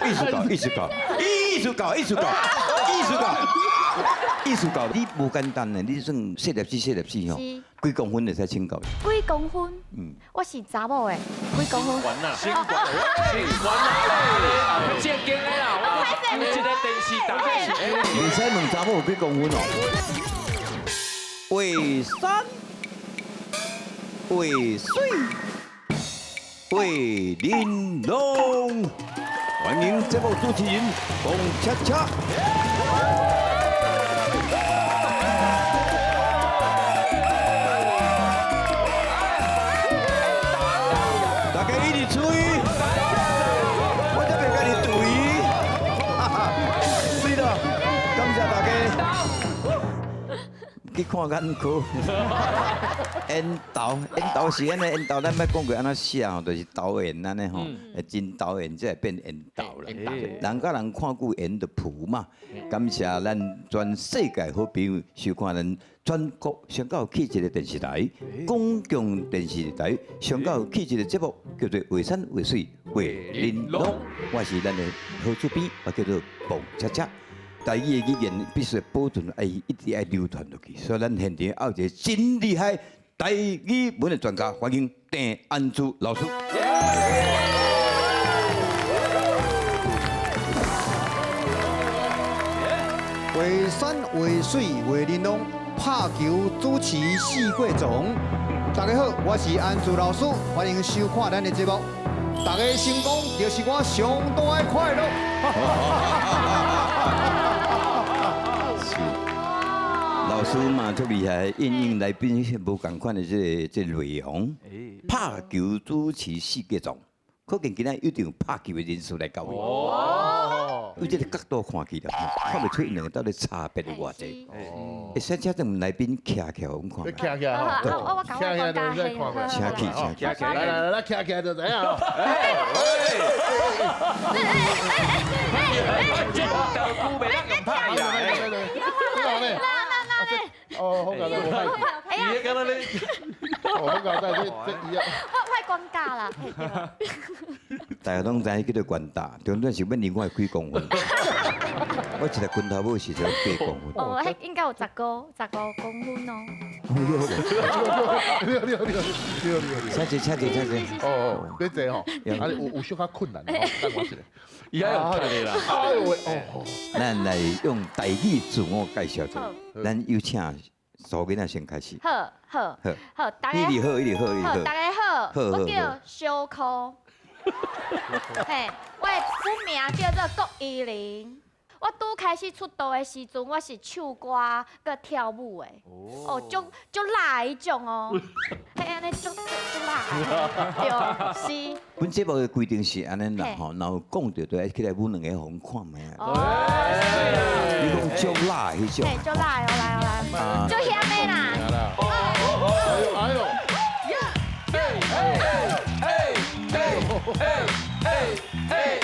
意思搞，意思搞，意思搞，意思搞，意思搞，意思搞，你無簡單的，你算細粒子細粒子吼，幾公分會使請教？幾公分？嗯，我是查某的，幾公分？懸啊，先懸，先懸啊！正經的啦，我有一個電視台是。袂使問查某有幾公分哦。畫山，畫水，畫玲瓏。歡迎節目主持人彭恰恰。大家一直吹，我才袂家己對。對啦，感謝大家。去看眼科，緣投，緣投是按呢，緣投咱捌講過按怎寫吼，就是投緣按呢吼，真投緣才會變緣投啦。人佮人看久緣就浮嘛。感謝咱全世界好朋友收看咱全國上較有氣質的電視台，公共電視台上較有氣質的節目，叫做《畫山畫水畫玲瓏》。我是咱的好主編，我叫做彭恰恰。台語的語言必須保存，愛一直愛流傳落去，所以咱現場有一個真厲害台語文的專家，歡迎鄭安珠老師。畫山畫水畫玲瓏，拍球主持四季總。大家好，我是安珠老師，歡迎收看咱的節目。大家成功就是我上大的快樂。老師嘛足厲害，應用來賓無仝款的這個內容。拍球主持四季總，可見今仔一定有拍球的人士來到位。哦，用這個角度看起來，看袂出𪜶兩個到底差別有偌濟。會使請陣來賓徛起來，阮看。徛起來吼，徛起來就使看。請起，請起。來來來，徛起來就知影。這道具袂當用拍啦。哦，好簡單，哎呀，伊敢若咧，哦，好簡單，這這伊啊，我關價啦。大家攏知影叫做懸打，重點是欲量我幾公分。我一個拳頭母是才8公分。哦，彼應該有15公分哦。你好，你好，你好，你好，你好。請坐，請坐，請坐。哦哦，別坐吼，啊，有小可困難吼，等我一下。伊愛用睇的啦。哎呦喂，哦。咱來用台語自我介紹者，咱有請蘇囡仔先開始。好，好，好，大家好，一直好，一直好。大家好，我叫小柯。嘿，我的本名叫做郭依玲。我拄開始出道的時陣，我是唱歌閣跳舞的。哦，足足辣的彼種哦，嘿，按呢足足辣的，對，是。阮節目的規定是按呢啦吼，若有講著，就愛起來舞兩个，予阮看覓啊。哦。你講足辣的彼種。嘿，足辣的，來來，足險的啦。哎呦！哎哎哎哎哎哎哎哎哎！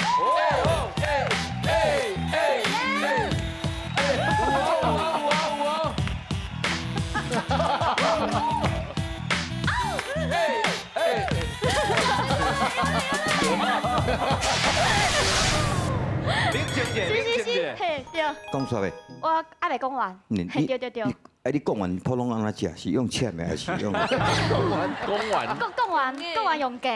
是是是，嘿對。講煞未？我還袂講完。嘿對對對。啊，你講完普通按怎食？是用嗆的還是用？講完，講完。講完，講完用假。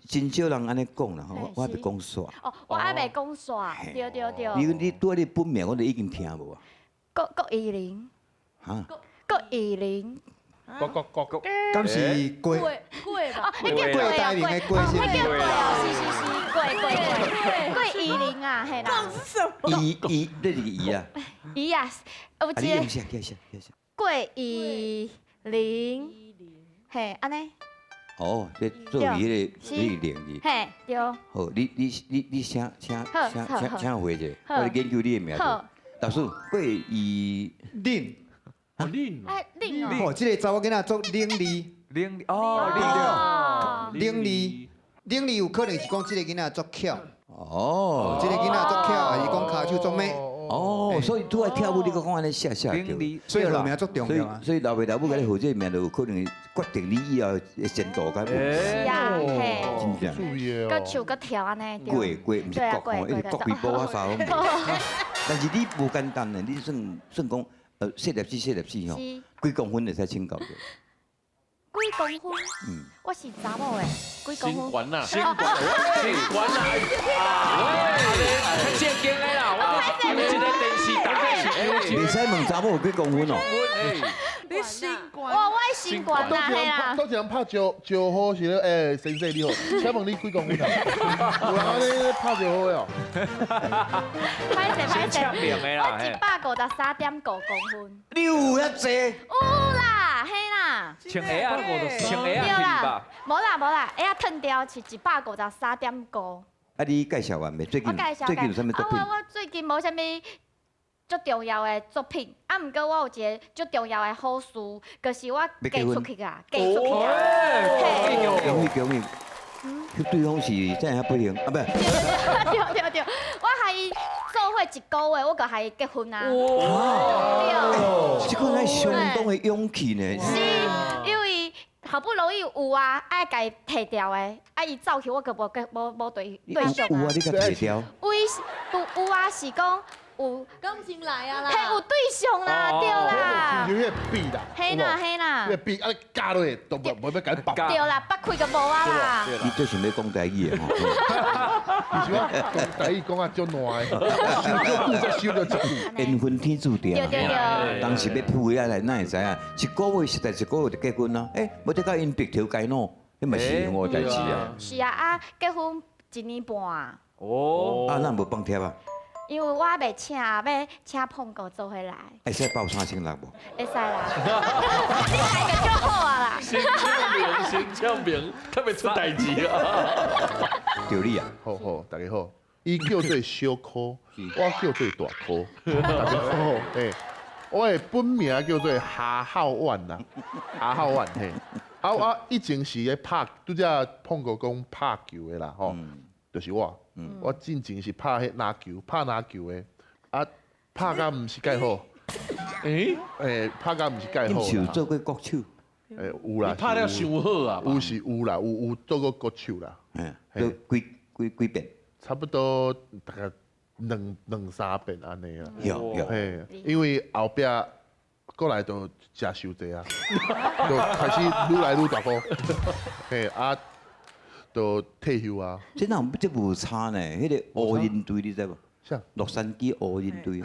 真少人按呢講啦，我還袂講煞。哦，我還袂講煞，對對對。你拄仔你本名我都已經聽無啊。郭依玲。哈？郭依玲。郭郭郭郭。敢是郭？郭吧？哦，彼叫郭台名的郭是？彼叫郭哦，是是是，郭郭郭郭依玲啊，嘿啦。是什麼？依依，你是依啊？依啊，有一個。你用寫，寫寫寫。郭依玲，嘿，按呢。哦，這做伊彼個，彼個名字。嘿，對。好，你請請請請請回者，我研究你的名字。老師，郭依玲。玲。哎，玲哦。哦，這個查某囡仔做伶俐。伶哦，伶俐，伶俐有可能是講這個囡仔足巧。哦。這個囡仔足巧，還是講跤手足猛。哦，所以拄愛跳舞，你閣講按呢寫寫叫。所以號名足重所以要啊。所以老爸老母共你號這個名，就有可能決定你以後的前途較無。是啊，嘿，真正。注意閣唱閣跳按呢。過過，毋是國吼，因為國語補我啥攏無。但是你無簡單呢，你算算講，細粒子細粒子吼，幾公分會使穿到的？幾公分？我是查某的，幾公分？新冠啊，新冠，新冠啊！喂，正經的啦，我有一個電視台是。袂使問查某有幾公分哦。你新冠？我新冠啊，嘿啦。都一人拍招招呼是咧，欸，先生你好，請問你幾公分啊？有人按呢拍招呼的哦。歹勢歹勢，我153.5公分。你有遐濟？有啦，嘿啦。穿鞋啊，穿鞋啊，對啦，無啦無啦，鞋仔褪掉是153.5。啊，你介紹完未？最近最近有啥物作品？啊，我最近無啥物足重要的作品，啊，毋過我有一個足重要的好事，就是我嫁出去啊，嫁出去啊。恭喜恭喜！對方是真係不行啊，不是？對對對，我共伊做伙一個月，我就共伊結婚啊。哇！這個乃相當的勇氣呢。是，因為好不容易有啊，愛共伊提掉的，啊，伊走去，我閣無無無對對象啊。有啊，你共提掉？有有啊，是講。有感情來啊啦，嘿，有對象啦，對啦，就是彼個筆啦，嘿啦嘿啦，彼個筆啊夾落去都無無欲共你拔，對啦，拔開就無啊啦。你最想欲講台語的吼？其實我講台語講啊足爛的，收足久才收著一句。緣分天注定。對對對。當時欲赴遐來，哪會知影？一個月實在一個月就結婚啦。欸，無得甲𪜶白頭偕老，彼嘛是另外代誌啊。是啊，啊，結婚一年半。哦。啊，咱無放帖啊？因為我袂請，欲請碰哥做伙來。會使報3600無？會使啦，你來個就好啊啦。新簽名，新簽名，特別出代誌啊！對你啊，好好，大家好。伊叫做小柯，我叫做大柯。大家好，嘿，我的本名叫做夏浩萬啦，夏浩萬嘿。啊，我以前是咧拍，拄才碰哥講拍球的啦，吼，就是我。我進前是拍彼籃球，拍籃球的，啊，拍甲毋是蓋好，欸，拍甲毋是蓋好。你是有做過國手？欸，有啦。拍了傷好啊！有是有啦，有做過國手啦。嗯，幾幾幾遍？差不多大概兩三遍按呢啦。有有。嘿，因為後壁過來就食傷濟啊，就開始愈來愈大顆。嘿啊。就退休啊！這哪這無差呢？彼個湖人隊你知無？啥？洛杉磯湖人隊。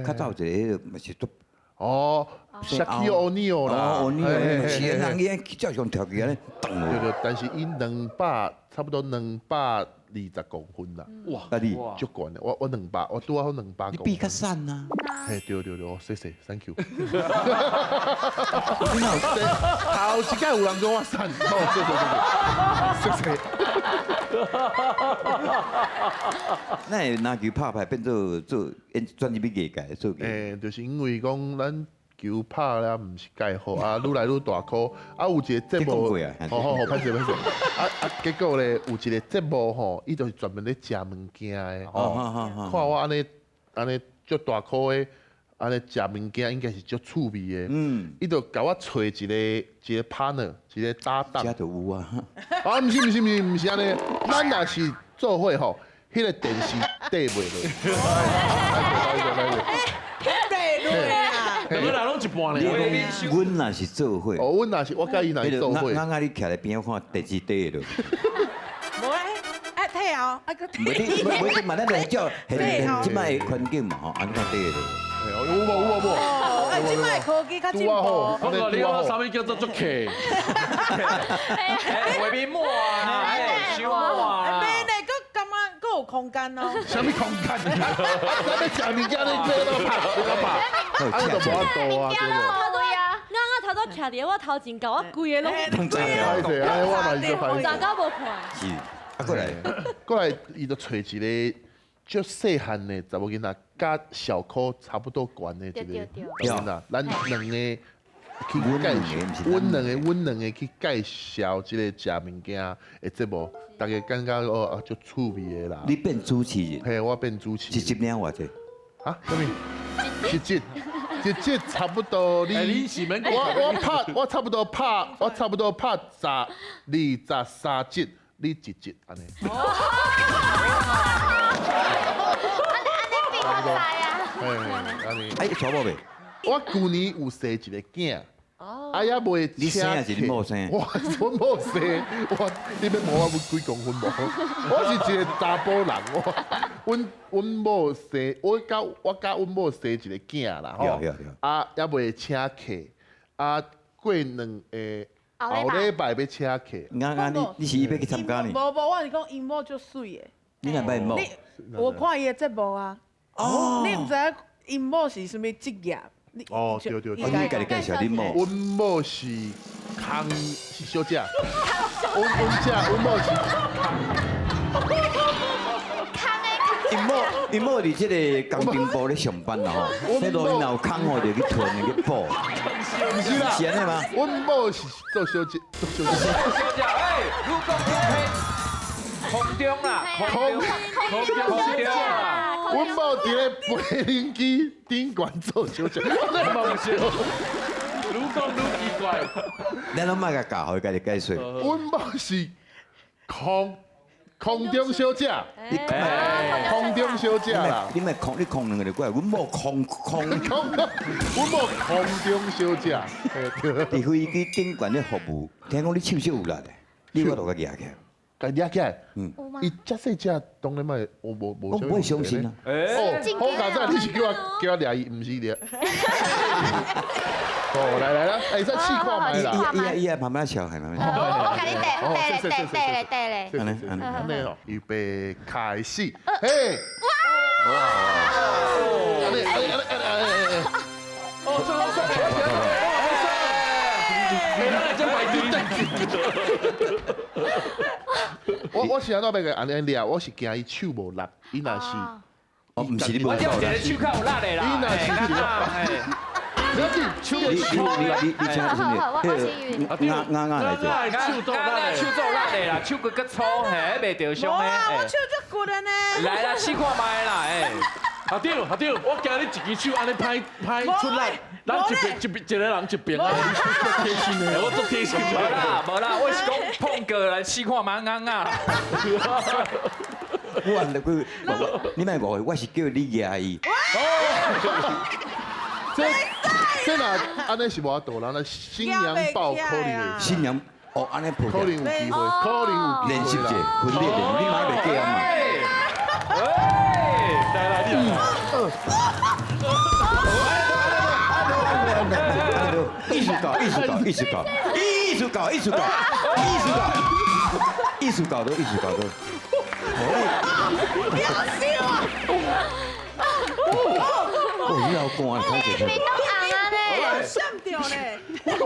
較早有一個彼個嘛是足。哦，沙基奧尼爾啦。哦，奧尼爾，是啊，人伊照常跳起來咧，對對，但是伊200，差不多220公分啦。哇！啊你足懸的，我兩百，我拄好200公分。你比較瘦啊。嘿，對對對，謝謝，Thank you。頭一擺有人講我瘦，好，謝謝謝謝，謝謝。那會籃球拍歹變做做轉入去藝界做？欸，就是因為講咱球拍了毋是蓋好啊，愈來愈大顆啊，有一個節目，好好好，歹勢歹勢，啊啊，結果咧有一個節目吼，伊就是專門咧食物件的吼，看我按呢按呢足大顆的，按呢食物件應該是足趣味的，嗯，伊就共我揣一個一個 partner，一個搭檔。遮就有啊。啊，毋是毋是毋是毋是按呢，咱若是做伙吼，彼個電視綴袂落。兩個人攏一半呢。阮若是做伙。哦，阮若是我佮伊若是做伙。啱啱你徛咧邊仔看電視綴落。無啊，啊退後，啊閣無你，無你嘛，咱就照現現這擺的環境嘛吼，按怎綴落。有無有無無？哦，啊，這擺科技較進步。不過你講啥物叫做足客？畫面抹啊，收抹啊。免嘞，閣感覺閣有空間哦。啥物空間？咱欲食物件，你欲怎拍？欲怎拍？啊，就無法度啊，對無？啱啱頭拄徛佇我頭前，共我規个攏。歹勢，哎，我嘛是足歹勢。咋到無看？是，啊，過來，過來，伊就揣一個足細漢的查某囡仔，佮小柯差不多懸的一個囡仔，咱兩個去介紹，阮兩個，阮兩個去介紹這個食物件的節目，大家感覺哦啊足趣味的啦。你變主持人？嘿，我變主持人。一集領偌濟？啊？啥物？一節一節差不多你。你是免我差不多拍23節，你一節按呢。按呢比我知啊。嘿，按呢。哎，娶某未？我舊年有生一個囝。啊，也未你生還是你某生？我某生，我你欲摸我幾公分無？我是一個查埔人，我阮某生，我佮阮某生一個囝啦吼。啊，也未請客，啊，過兩個後禮拜欲請客。啊你是欲去參加呢？無無，我是講𪜶某足媠的。你哪捌𪜶某？我看伊的節目啊。哦。你毋知影𪜶某是啥物職業？哦，對對對，你家己介紹你某。阮某是空是小姐，阮某是空的。𪜶某佇這个工程部咧上班啦吼，那路若有空吼就去囤去補。毋是啦，是按呢嗎？阮某是做小姐，做小姐。小姐，哎，如講空中啦，空中小姐啦。阮某佇咧飞行機頂懸做小姐，愈講愈奇怪。咱攏莫共教，予伊家己解說。阮某是空中小姐，空中小姐啦。你莫空，你空兩個就怪。阮某空空空，阮某空中小姐。佇飛機頂懸咧服務，聽講你手小有力的，你有法度共舉起來。共掠起來，伊遮細隻，當然嘛，我無無。我不會相信啊！哦，好佳哉，你是叫我掠伊，毋是掠。哦，來來來，會使試看覓啦。伊伊慢慢笑，慢慢笑。我共你帶帶咧帶咧帶咧。按呢按呢按呢哦，預備開始，嘿！哇！按呢按呢按呢按呢。哦，這個帥，我是按怎欲共按呢掠？我是驚伊手無力，伊若是，哦，毋是你無我只有一个手較有力的啦。伊若是，你手你你请什么？鴨鴨來者。手做力，手做力的啦，手骨較粗，嘿，袂著傷的。我手足骨的呢。來啦，試看覓啦，哎。阿長阿長，我驚你一支手按呢歹歹出力，咱一邊一邊一個人一邊啊，貼心的，我足貼心。無啦無啦，我是講碰過來試看覓鴨鴨啦。我按著你莫誤會，我是叫你舉伊。這若按呢是無法度啦，那新娘抱可能。新娘哦，按呢抱。可能有機會，可能有機會。練習者，訓練練，你嘛袂過啊嘛。來來，你。藝術搞，藝術搞，藝術搞，藝術搞，藝術搞，藝術搞，藝術搞都藝術搞都。不要笑啊！哦，你好寒，看者。面都紅啊咧。閃掉咧！哦，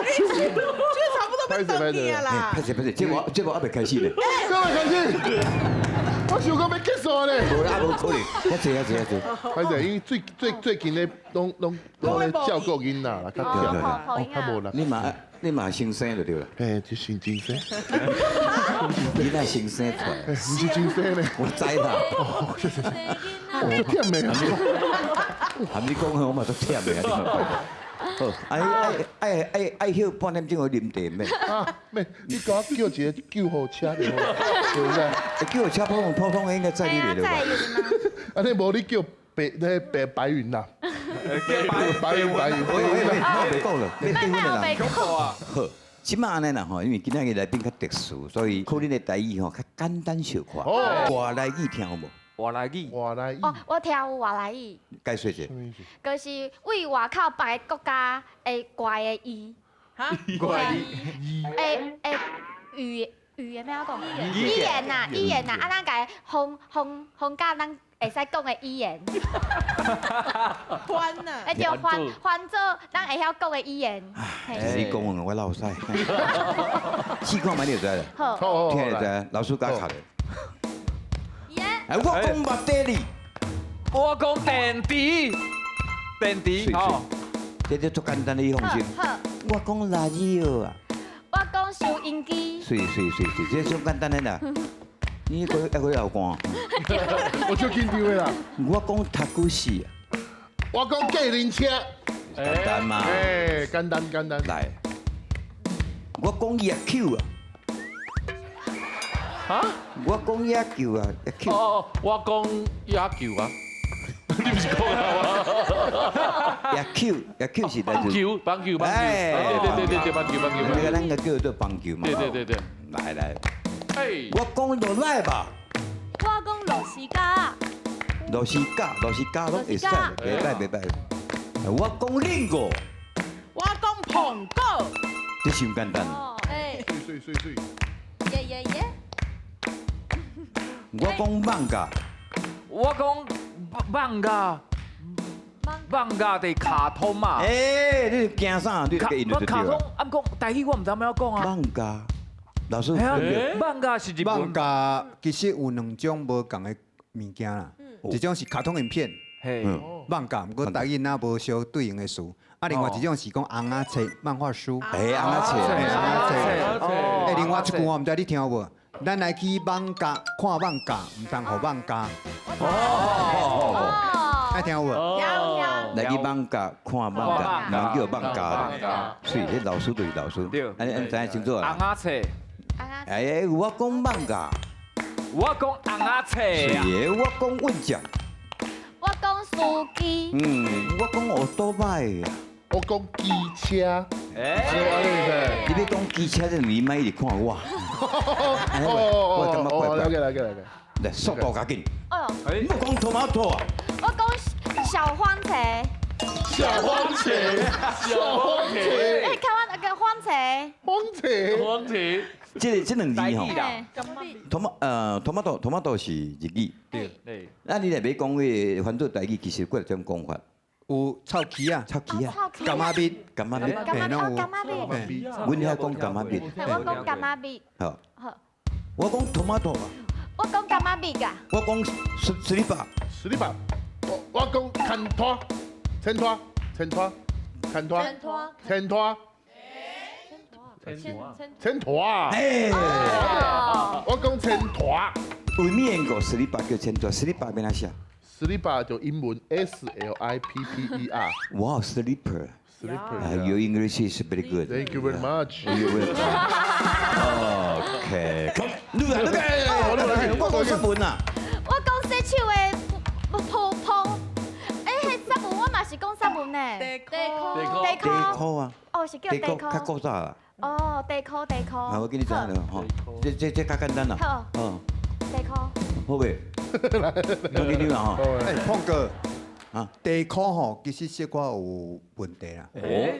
你這差不多欲轉去啊啦。歹勢歹勢，這我還未開始咧。還未開始。我想講欲結束咧。無啦，無可能。遐濟遐濟遐濟。歹勢，因為最近咧，攏咧照顧囡仔啦，較忝，較無力。你嘛先生就對啦。嘿，就先真生。你若先生出來？毋是真生咧。我知啦。哦，謝謝。我足忝的啊！含你講我嘛足忝的啊！你嘛。好，愛休半點鐘去啉茶免？啊，免！你共我叫一個救護車就好，對不對？救護車普通普通的應該載你袂著吧？啊，你無你叫白那白白雲啦，白雲白雲。喂喂喂，我袂講了，欲結婚的啦。好，這馬按呢啦吼，因為今仔日來賓較特殊，所以可能的台語吼較簡單小可。外來語聽有無？外來語，外來語。哦，我聽有外來語。解說者。就是為外口別个國家的怪的語。哈？怪語。語語言欲按怎講？語言呐，語言呐，啊，咱共方方方教咱會使講的語言。翻啊！會著翻翻做咱會曉講的語言。你講我落屎。試看覓你就知啦。好。聽就知，老師教卡的。哎，我講目的哩，我講電池，電池吼，這足簡單的，你放心。我講垃圾啊，我講收音機，水水水水，這足簡單的啦。你閣還閣流汗？我足緊張的啦。我講讀書啊，我講計程車。簡單嘛。哎，簡單簡單。來，我講野球啊。哈？我講野球啊，野球。哦，我講野球啊。你毋是講啊？野球，野球是棒球，棒球，棒球。對對對對，棒球，棒球。那個咱個叫做棒球嘛。對對對對。來來。我講落來吧。我講螺絲甲。螺絲甲，螺絲甲攏會使，袂歹袂歹。我講冷過。我講蘋果。這傷簡單。哎。水水水。耶耶耶。我講艋舺。我講艋舺，艋舺的卡通嘛。哎，你驚啥？你計我卡通，按講台語我毋知按怎講啊。艋舺，老師。艋舺是日本。艋舺其實有兩種無仝的物件啦，一種是卡通影片，艋舺，毋過台語若無相對應的詞。啊，另外一種是講尪仔冊漫畫書。哎，尪仔冊，尪仔冊。哎，另外一句我毋知你聽無？咱來去艋舺看艋舺，毋通予艋舺。哦，愛聽有無？來去艋舺看艋舺，人叫艋舺。所以，這老師就是老師。對，按呢按知影清楚啊。尪仔冊。哎，我講艋舺。我講尪仔冊。是，我講運將。我講司機。嗯，我講歐多擺。我講機車。哎，你欲講機車，你莫一直看我。哦，我感覺怪怪。來來來來，來速度加緊。哦。我講 tomato 啊。我講小番茄。小番茄，小番茄。哎，看我那個番茄。番茄，番茄。這兩字吼，tomato tomato 是日語。對。對。那你若欲講彼個翻做台語，其實幾種講法。有臭棋啊，臭棋啊，柑仔蜜，柑仔蜜，柑仔蜜，阮遐講柑仔蜜。我講柑仔蜜。好。我講 tomato 啊。我講柑仔蜜噶。我講 slipper。 slipper。我講牽拖，牽拖，牽拖，牽拖，牽拖。牽拖啊！哎，我講牽拖。為咩個 slipper 叫牽拖？slipper 欲按怎寫？ slipper 就英文 S L I P P E R。哇，slipper。 Slipper. Your English is very good. Thank you very much. OK，你來，你來，我講啥文啊？我講洗手的泡泡。哎，彼啥文我嘛是講啥文呢？地箍，地地箍啊。哦，是叫地箍。較古早啦。哦，地箍地箍。啊，我給你講了吼，這較簡單啦。好。嗯。地箍。好袂？我給你啦吼。哎，胖哥。啊，地箍吼，其實小可有問題啦。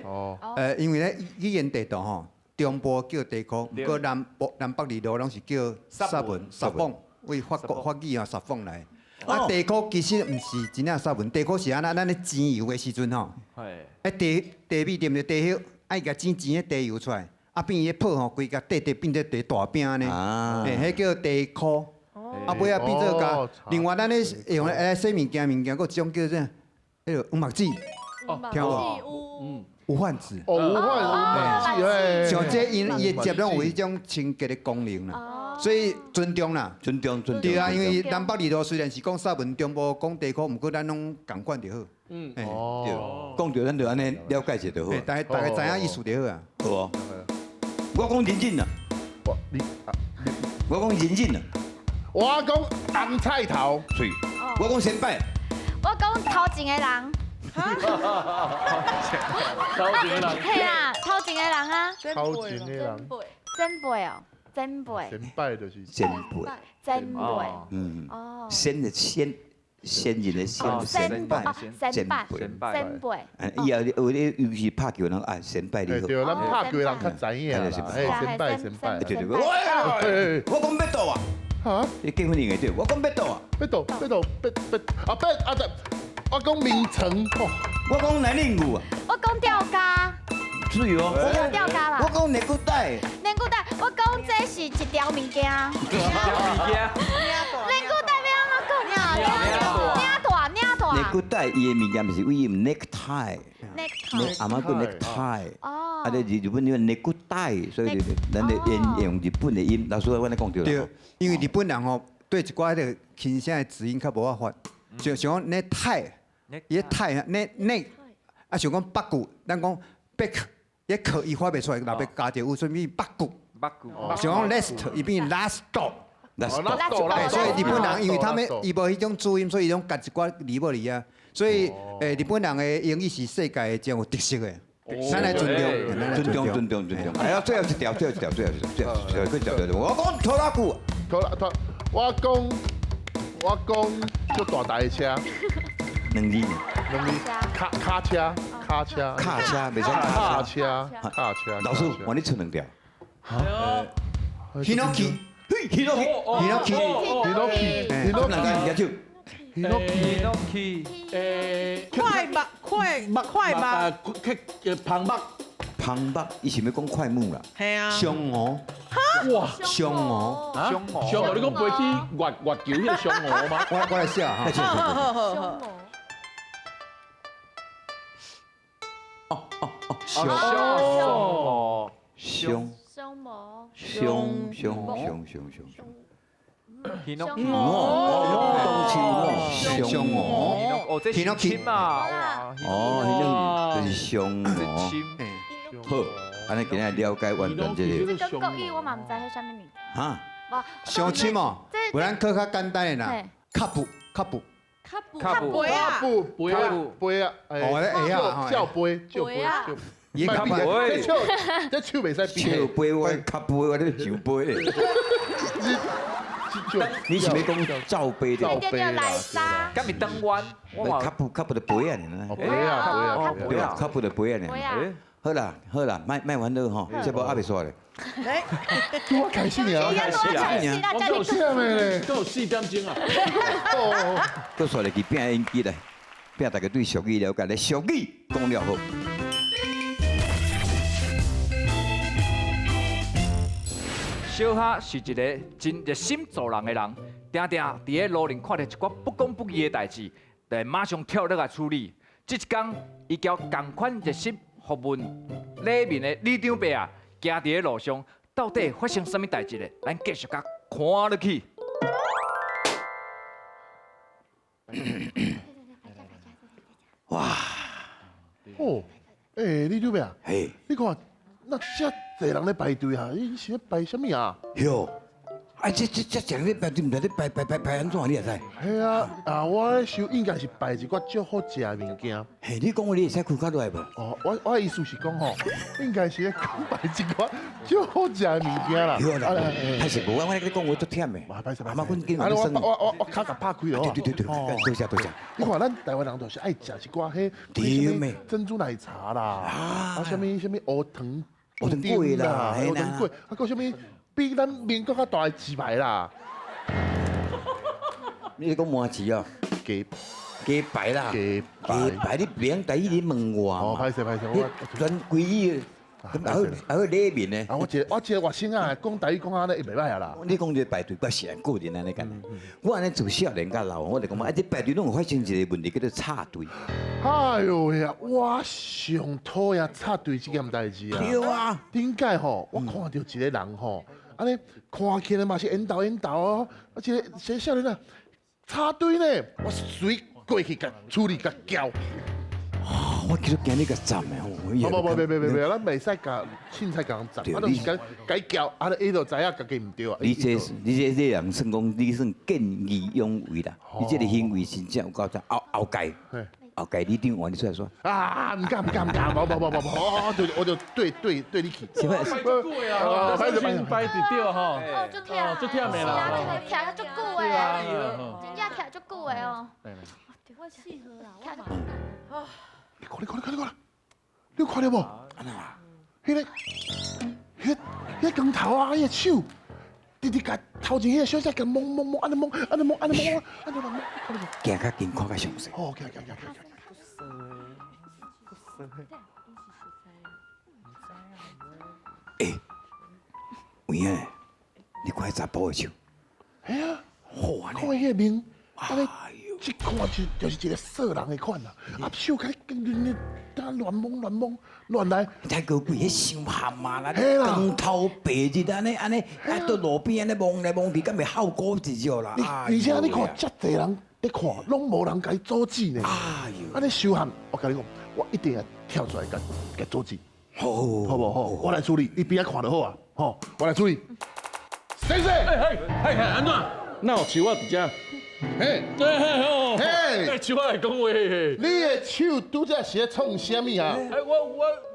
哦。因為咧語言地圖吼，中部叫地箍，毋過南部南北二路攏是叫薩文、薩鳳，為法國法語啊薩鳳來。啊，地箍其實毋是真正薩文，地箍是按怎？咱咧煎油的時陣吼，啊茶茶米對毋對？茶葉愛共煎煎彼茶油出來，啊變伊個泡吼，規個塊塊變做茶大餅按呢。嘿，彼叫地箍。啊，尾仔變做共。另外，咱咧用來洗物件，物件，閣有一種叫做彼个黃墨子，聽無？嗯，無患子。哦，無患子，哎。像這𪜶伊的接攏有彼種清潔的功能啦，所以尊重啦。尊重尊重。對啊，因為南北二路雖然是講薩文，中部講地箍，毋過咱攏仝款就好。嗯，對，講著咱就按呢了解者就好。大家知影意思就好啊。好無？我講認真啦。我你我講認真啦。我講紅菜頭。水。我講先輩。我講頭前的人。頭前的人。嘿啊，頭前的人啊。頭前的人。前輩哦，前輩。前輩就是前輩。前輩。嗯。哦。先的先，先人的先，先輩，先輩，先輩。以後有咧，尤其拍球人啊，先輩你好。對，咱拍球人較知影啦。哎，先輩先輩。對對對。我講欲倒啊。哈？你結婚用會著？我講欲倒啊。欲倒欲倒欲欲啊欲啊對，我講眠床。我講男人牛啊。我講吊嘎。水哦。我講吊嘎啦。我講連骨帶。連骨帶，我講這是一條物件。一條物件。連骨帶欲按怎講啊？領帶領帶。連骨帶伊的物件毋是為 necktie。 necktie。阿媽叫 necktie。哦。啊，你日本音ネクタイ，所以咱的用用日本的音，老师我咧讲对对，因为日本人吼对一寡彼个轻声的子音较无法发，像像讲ネタイ，伊个タイネネ，啊像讲北骨，咱讲北克，伊克伊发袂出来，若欲加著有啥物北骨，北骨，像讲 last，伊变 last。 last，所以日本人因为他们伊无彼种注音，所以伊拢加一寡字母字啊。所以日本人的英语是世界真有特色的，咱来尊重，尊重，尊重，尊重。哎呀，最后一条，最后一条，最后一条，最后一条，最后一条，我讲拖拉机，拖拉拖，我讲我讲足大台的车，两字，两字，卡卡车，卡车，卡车，袂使卡车，卡车。老师，我你出两条。ヒノキ。ヒノキ，ヒノキ，ヒノキ，ヒノキ，举手。ヒノキ，ヒノキ，快目，快目，快目，旁目，旁目，伊是欲讲快木啦。系啊。上鹅。哇，上鹅，上鹅，上鹅，你讲飞去月月球彼个上鹅吗？我来写哈。上鹅。哦哦哦，上鹅，上。熊熊熊熊熊熊，熊哦，熊哦，哦，这是亲嘛，哦，这是熊哦，好，按呢今仔了解完全这个。这个国语我嘛毋知彼啥物物。哈，伤深哦，无咱考较简单的啦，卡布卡布。卡布卡布卡布杯啊杯啊，哦，会啊，叫杯叫杯叫。伊较杯，这手这手袂使比。手杯我较杯，我咧上杯。你是欲讲罩杯罩杯啦，敢是灯弯？较布较布的杯啊，杯啊杯啊，对啊，较布的杯啊，好啦好啦，莫莫烦恼吼，这部还袂煞咧。我开始啊，开始啊，我够啥物咧？够4点钟啊！阁煞入去拼音机咧，拼大家对俗语了解咧，俗语讲了好。小哈是一个真热心助人的人，定定伫咧路顶看到一寡不公不义的代志，就会马上跳落来处理。这一工，伊交仝款热心服务里面的里长伯啊，行伫咧路上，到底发生啥物代志咧？咱继续共看落去。哇！哦，欸，里长伯啊，嘿，你看那遮济人咧排队啊，伊是咧排啥物啊？哟，啊，这这这济人咧排队，毋知咧排排排排按怎？你会知？嘿啊，啊，我咧想应该是排一寡足好食的物件。嘿，你讲话你会使开较落来无？哦，我的意思是讲吼，应该是咧讲排一寡足好食的物件啦。对啦，歹势无，我咧讲话足忝的。歹势阿妈，阮紧啊，我我跤共拍开哦。对对对对，多谢多谢。你看咱台湾人就是爱食一寡彼对珍珠奶茶啦，啊，啥物啥物乌糖。乌糖粿啦，乌糖粿，啊，阁啥物比咱民国较大的鸡排啦？你咧讲麻糍哦？鸡鸡排啦，鸡排，你袂晓台语，你问我哦，歹势歹势，我全规语，咁还有还有里面呢？啊，我一个我一个外省仔，讲台语讲按呢，伊袂歹啊啦。你讲这个排队，我是按个人按呢讲。我按呢自少年到老，我就讲啊，这排队拢有发生一个问题，叫做插队。哎呦喂啊！我上讨厌插队这件代志啊！对啊，顶摆吼，我看到一个人吼，按呢看起来嘛是缘投缘投哦，啊，一个一个少年啊，插队呢，我随过去共处理共撬。我记得今日共斩的吼！无无无，别别别别，咱袂使共凊彩共人斩，我就是共共撬，啊，伊就知影家己毋对啊。你这你这这人算讲，你算见义勇为啦。你这个行为真正有够赞，后后盖，后盖你长换你出来说。啊，毋敢毋敢毋敢，无无无无无，我就对对对你去。什么？排足久的啊，摆摆伫对吼。哦，足忝，足忝的啦。徛足久的，真正徛足久的哦。我适合啦，我。你看，你看，你看，你看，你有看到无？彼个、彼、彼光头啊，彼个手，直直共头前彼个小姐共摸摸摸，按呢摸，按呢摸，按呢摸，按呢摸，看到无？行较近，看较详细。哦，行行行行行。欸，有影咧？你看彼查埔的手。嘿啊！看彼个面，按呢这看就是一个色人的款啊，啊手甲你你你乱摸乱摸乱来，太高贵，彼伤含啊啦，光头白日按呢按呢，啊到路边按呢摸来摸去，敢袂效果一少啦。而且你看遮济人咧看，拢无人共伊阻止呢。哎呦，按呢伤含，我共你讲，我一定会跳出来共共阻止。好，好无好，我来处理，你边仔看就好啊。好，我来处理。先生，哎哎哎，按怎？哪有树仔伫遮？嘿，嘿，树仔会讲话。你的手拄才是咧创啥物啊？哎，我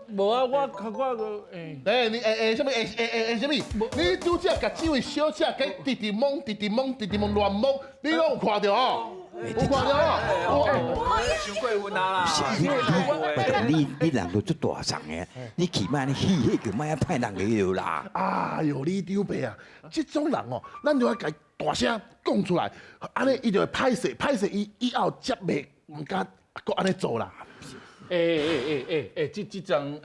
无啊，我我个哎。哎，你哎哎啥物？哎哎哎哎啥物？你拄才共这位小姐共直直摸，直直摸，直直摸乱摸，你拢有看著哦？有看著哦？伤过分啊啦！你人都足大嗓的，你起码你戏迄个莫遐歹人个落啦。哎呦，李长伯啊，这种人哦，咱就爱共大声讲出来，按呢伊就会歹势，歹势伊以后才袂毋敢阁按呢做啦。欸欸欸欸欸，这张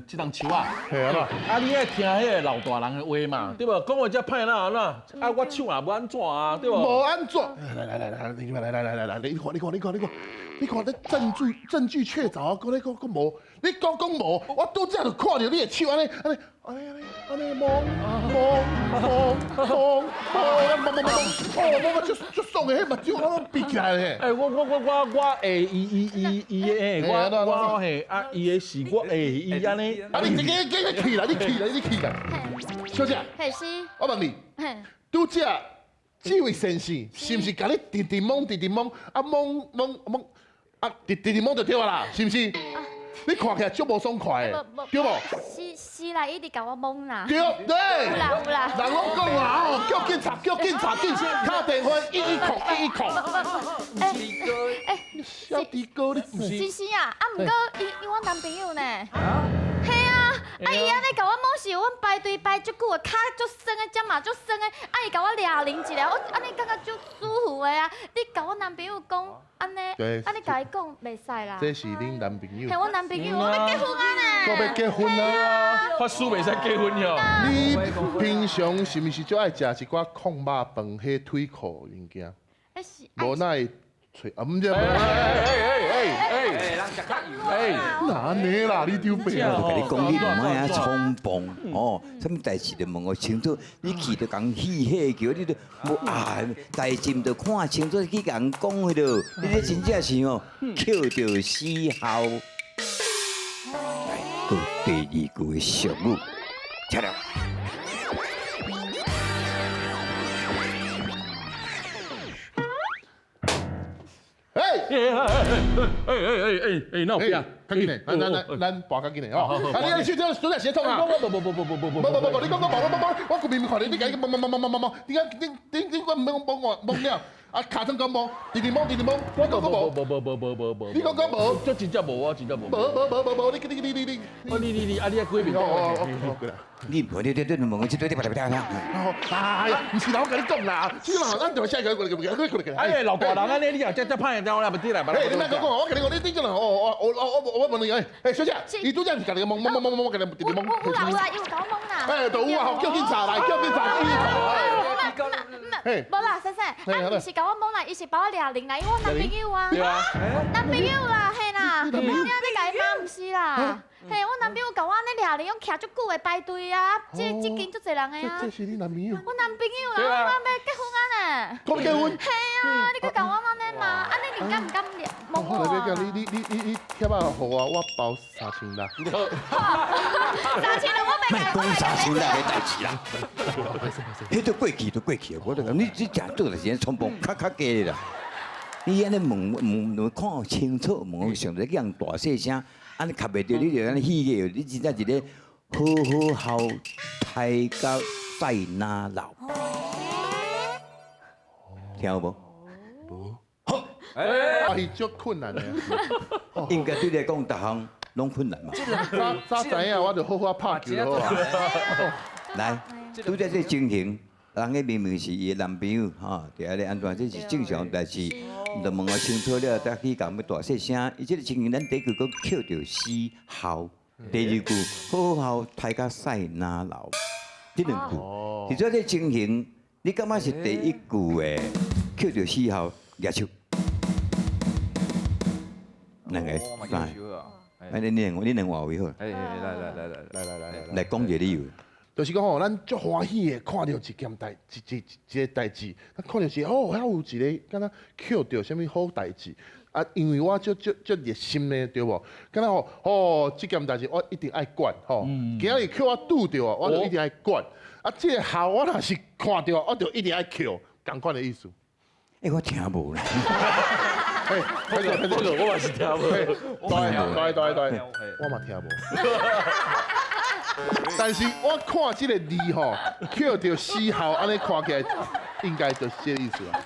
这张树啊，系啊，啊你爱听彼个老大人的话嘛，对无？讲话遮歹哪按怎？啊我手也无按怎啊，对无？无按怎？来来来来，你来来来来来，你看你看你看你看，你看这证据证据确凿啊，阁咧阁阁无，你阁讲无，我拄才就看著你的手按呢按呢按呢按呢摸摸摸摸摸摸摸摸，哦摸摸足足爽的，彼目睭拢闭起来咧。欸，我我我我我会伊伊伊伊的，我我嘿啊，伊的是我会伊按呢，啊你这个这个起来，你起来，你起来，小姐，是，我问你，拄才这位先生是毋是共你直直摸直直摸啊摸摸摸啊直直直摸就对啊啦，是毋是？你看起来足无爽快的，对无？是是啦，伊直共我摸啦。对对。有啦有啦。人拢讲啦，哦，叫警察，叫警察，警察敲电话一一控一一控。哎哎，小弟哥，你毋是？是是啊，啊毋过伊伊阮男朋友呢？嘿啊，啊伊按呢共我摸是阮排队排足久的，跤足酸的，脚嘛足酸的，啊伊共我掠零一下，我按呢感觉足舒服的啊。你共我男朋友讲按呢，按呢共伊讲袂使啦。这是恁男朋友？系我男朋友，我欲结婚啊呢。阁欲结婚啊？法师袂使结婚哟。你平常是毋是足爱食一寡控肉饭、火腿裤物件？无哪会揣啊？毋对。哎哎哎哎，人食较油。哎，哪按呢啦？你丢白啊！我共你讲，你毋爱遐冲动哦，啥物代志就问我清楚。你去就共戏戏叫，你都无啊？代志毋著看清楚去共人讲彼落，你这真正是哦，扣著死孝。来，阁第二句的俗语，请来。哎哎哎哎哎哎，哪有变？较紧的，咱咱咱跋较紧的哦。啊，你你手这手这鞋创啊？无无无无无无无无无无，你讲讲无无无，我明明看你，你共伊摸摸摸摸摸摸摸，你讲你你你我毋免摸我摸了，啊，尻川讲摸，直直摸直直摸，我讲讲无。无无无无无无。你讲讲无？这真正无啊，真正无。无无无无无，你你你你你。哦，你你你，啊，你啊几面？哦哦哦，过来。你无你你你问我这对你别别别。哎呀，毋是啦，我共你讲啦，这嘛，咱就下一个过来过来过来过来。哎，老大人按呢，你也遮遮歹的，我来不得来。哎，你莫讲讲，我共你讲，你你这人哦，我我我我问你，哎，哎，小姐，伊拄才是共你摸摸摸摸摸，共你直直摸。有啦有啦，伊有共我摸啦。哎，都有啊，叫警察来，叫警察去。哎，无啦，先生，啊，毋是共我摸啦，伊是把我掠零啦，因为我男朋友啊。男朋友啦，嘿啦，你按呢共伊骂毋是啦。嘿，我男朋友共我按呢掠零，用徛足久的排队啊，这这间足济人的啊。这是你男朋友？我男朋友啦，我欲结婚啊呢。阁欲结婚？嘿啊，你阁共我按呢嘛？按呢你敢毋敢摸我？你你你你你贴仔予我，我包3000啦。3000啦，我袂莫讲3000啦，彼代志啦。彼都过去，都过去啊！我就讲你这诚做的时间冲动，较较低啦。你按呢问问问看清楚，问我上个去人大细声，按呢合袂著，你就按呢戏个，你真正一个好好孝，刣甲赛哪老。听有无？无。好。哎，是足困难的。应该对你来讲，逐项拢困难嘛。早早知影，我就好好拍球好啊。来，拄才这情形，人彼明明是伊的男朋友，吼，伫遐咧按怎，这是正常代志。就问我清楚了，才去共欲大细声。伊这个情形，咱第一句阁扣著死孝，第二句好好刣甲赛哪老，这两句。伫这个情形，你感觉是第一句的扣著死孝，举手。两个，三个。哎，你两换位好。哎，来来来来来来来来讲一个理由。就是讲吼，咱足欢喜的看到一件代一一一个代志，咱看到是哦，遐有一个敢若捡著啥物好代志啊，因为我足足足热心的，对无？敢若吼哦，这件代志我一定爱管吼，今日叫我拄著啊，我就一定爱管。啊，这个号我若是看著，我就一定爱捡，仝款的意思。欸，我听无啦。嘿，这个我嘛是听无。对对对对，我嘛听无。但是我看这个字吼，捡著死号，按呢看起来，应该就是这个意思啦。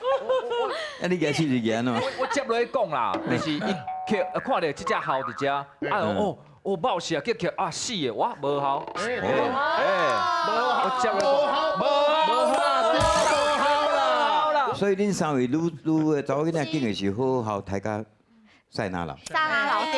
啊，你举手是举按怎？我接落去讲啦，就是伊捡看著这只号伫遮，啊哦哦冒死啊，叫捡啊死的，我无效。哎，我接落去讲，无效无效啦。所以恁三位女女的查某囡仔拣的是好号刣甲屎哪流？屎哪流对，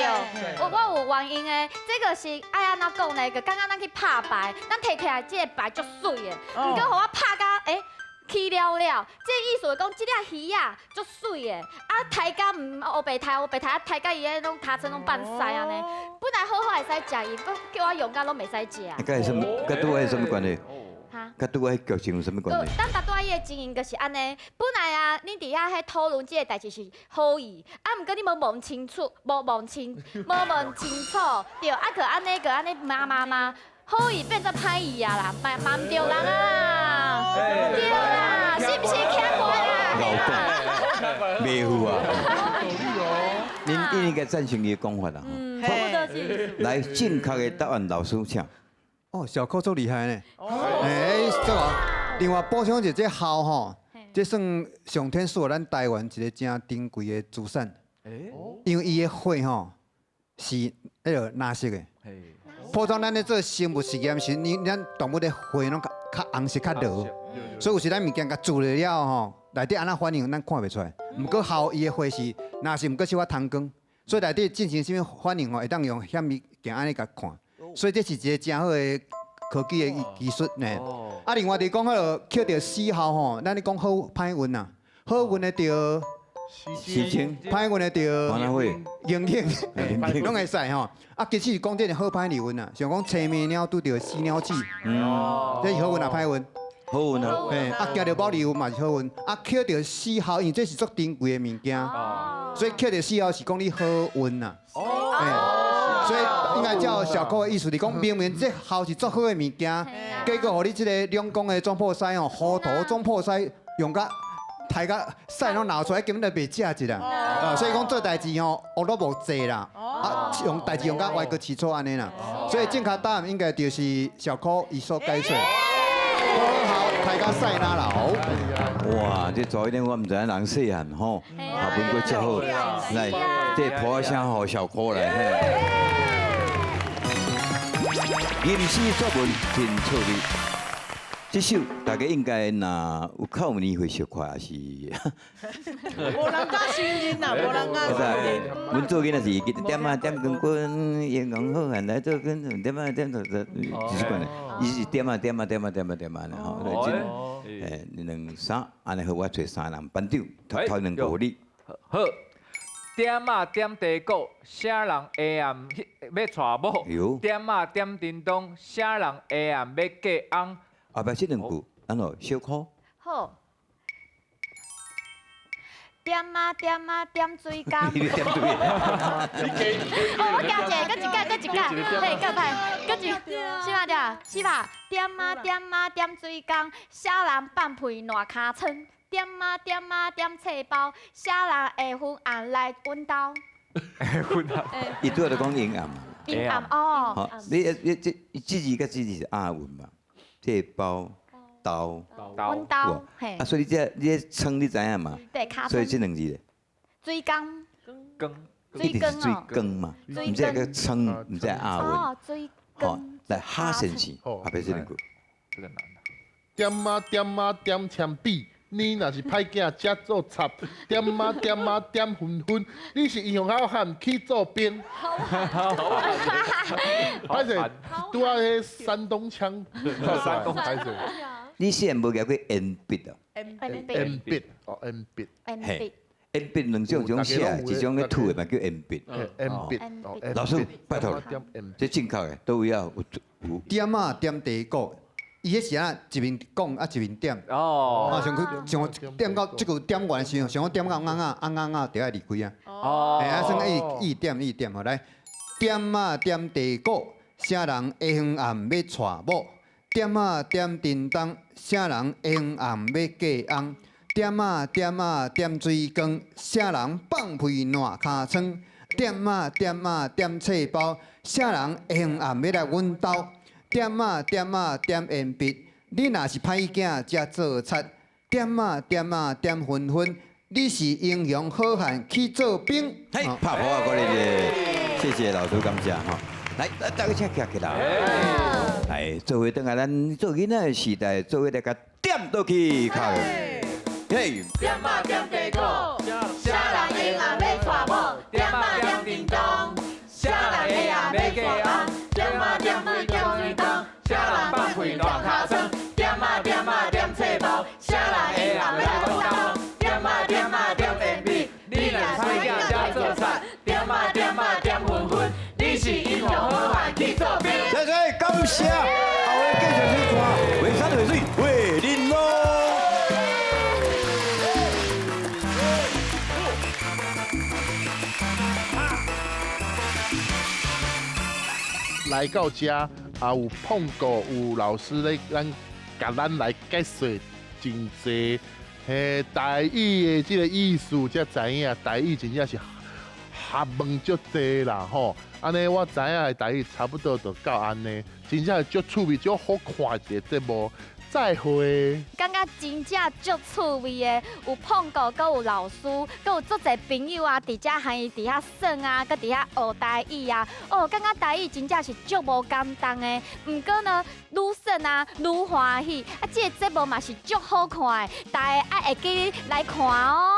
我有原因的，这个是爱按怎讲呢？就感觉咱去拍牌，咱提起来这个牌足媠的，毋过予我拍甲欸起了了，这意思是讲这只鱼仔足媠的，啊刣甲毋乌白刣乌白刣，啊刣甲伊个拢尻川拢放屎按呢。本来好好会使食伊，阁叫我用甲拢袂使食。佮有啥物？佮拄仔有啥物关系？哈？佮拄仔剧情有啥物关系？咱拄仔伊的经营就是按呢，本来啊，恁伫遐彼讨论这个代志是好意，啊，毋过你无问清楚，无问清，无问清楚，对，啊，阁按呢，阁按呢骂骂骂，好意变做歹意啊啦，骂骂毋著人啊，对啦，是毋是奇怪啦？老讲，袂赴啊！恁应该赞成伊的讲法啦。嗯，差不多是。来，正确的答案，老师请。哦，小柯足厉害呢。哎，这个另外补充一下，这号吼，这算上天赐予咱台湾一个真珍贵的资产。因为伊的花吼是彼个蓝色的。普通咱咧做生物实验时，你咱动物的花拢较较红色较濁，所以有时咱物件共煮了吼，内底按怎反应咱看袂出来。毋过号伊的花是蓝色，毋过小可通光，所以内底进行啥物反应吼，会当用显微镜按呢共看。所以这是一个真好的科技的技术呢。啊，另外就是讲彼个捡著死号吼，咱咧讲好歹运啊，好运的著时钟，歹运的著黄会英英，拢会使吼。啊，其实是讲这个好歹运啊，像讲青暝鸟拄著死鸟子，这是好运啊歹运？好运啊！嘿，啊，行著保利运嘛是好运。啊，捡著死号，因为这是足珍贵的物件，所以捡著死号是讲你好运啊。所以应该照小柯的意思，是讲明明这号是足好的物件，结果予你这个两公的总铺师吼，糊涂总铺师用甲刣甲屎拢流出来，根本就袂食一啦。啊，所以讲做代志吼，恶都无济啦，啊，用代志用甲歪过凄楚按呢啦。所以正确答案应该就是小柯伊所解说。好，刣甲屎哪流。哇，这早一点我毋知影人细汉吼，学问阁遮好。来，这破声予小柯来。吟诗作文真趣味，这首大家应该若有较有年岁小可，也是。无人敢承认啦，无人敢承认。阮做囡仔是点仔点光棍，英雄好汉来做军，点仔点做做，就是款的，伊是点仔点仔点仔点仔点仔的吼。欸，两三，按呢好，我揣三人班长，头头两个你。好。点仔点地鼓，啥人下暗欲娶某？点仔点叮当，啥人下暗欲嫁翁？后壁这两句，按怎小柯？好。点仔点仔点水工。你点对。哦，我加一个，阁一个，阁一个，嘿，阁歹，阁一，是吧？对，是吧？点仔点仔点水工，啥人放屁烂尻川？点仔点仔点册包，啥人下昏暗来阮兜？下昏暗。伊拄仔就讲阴暗嘛。阴暗哦。好，你这这字佮这字是押韵嘛？册包兜。阮兜嘿。啊，所以你这你这窗你知影嘛？对，尻所以这两字咧。水工。工。一定是水工嘛，毋知个窗，毋知押韵。哦，水好，来哈先生，后壁这两句。这个难。点仔点仔点铅笔。你若是歹囝，才做贼。点仔点仔点纷纷，你是英雄好汉去做兵。歹势，拄仔彼山东腔，山东歹势。你细汉无举过鉛笔哦？鉛笔。鉛笔哦，铅笔。铅笔。鉛筆兩種種寫，一種咧吐的嘛叫鉛筆。鉛筆。老師，拜託，這正確的，佗位啊有有。點仔點地鼓，伊彼時啊一面講啊一面點。啊，上去上點到這句點完時，上點到甕仔，啊甕仔就愛離開啊。嘿啊，算伊點伊點吼來，點仔點地鼓，啥人下昏暗欲娶某？點仔點叮當，啥人下昏暗欲嫁翁？點仔點仔點水光，啥人放屁爛尻川？點仔點仔點冊包，啥人下昏暗欲來阮兜？點仔點仔點鉛筆，你若是歹囝才做賊。點仔點仔點芬芬，你是英雄好漢去做兵。嘿，拍鼓啊，過來者，謝謝老師感謝吼。來，大家請徛起來。來，做伙轉來咱做囡仔的時代，做伙來共點倒去，靠。嘿。點仔點地鼓，啥人下暗欲娶某？點仔點叮當，啥人下暗欲嫁翁？點仔點水點水光，啥人放屁爛尻川？點仔點仔點冊包，啥人下暗欲來阮兜？點仔點仔點鉛筆，你若歹囝才做賊。點仔點仔點芬芬，你是英雄好漢去做兵。謝謝，感謝，後日繼續收看，畫山畫水畫玲瑯。來到遮，也有碰過有老師咧，咱共咱來解說真濟，嘿，台語的這個意思才知影，台語真正是學問足濟啦吼。按呢我知影的台語差不多就到按呢，真正足趣味、足好看一个節目。再會。感覺真正足趣味的，有碰過，閣有老師，閣有足濟朋友啊，佇遮和伊佇遐耍啊，閣佇遐學台語啊。哦，感覺台語真正是足無簡單的。毋過呢，愈耍啊，愈歡喜。啊，這个節目嘛是足好看的，大家愛會記來看哦。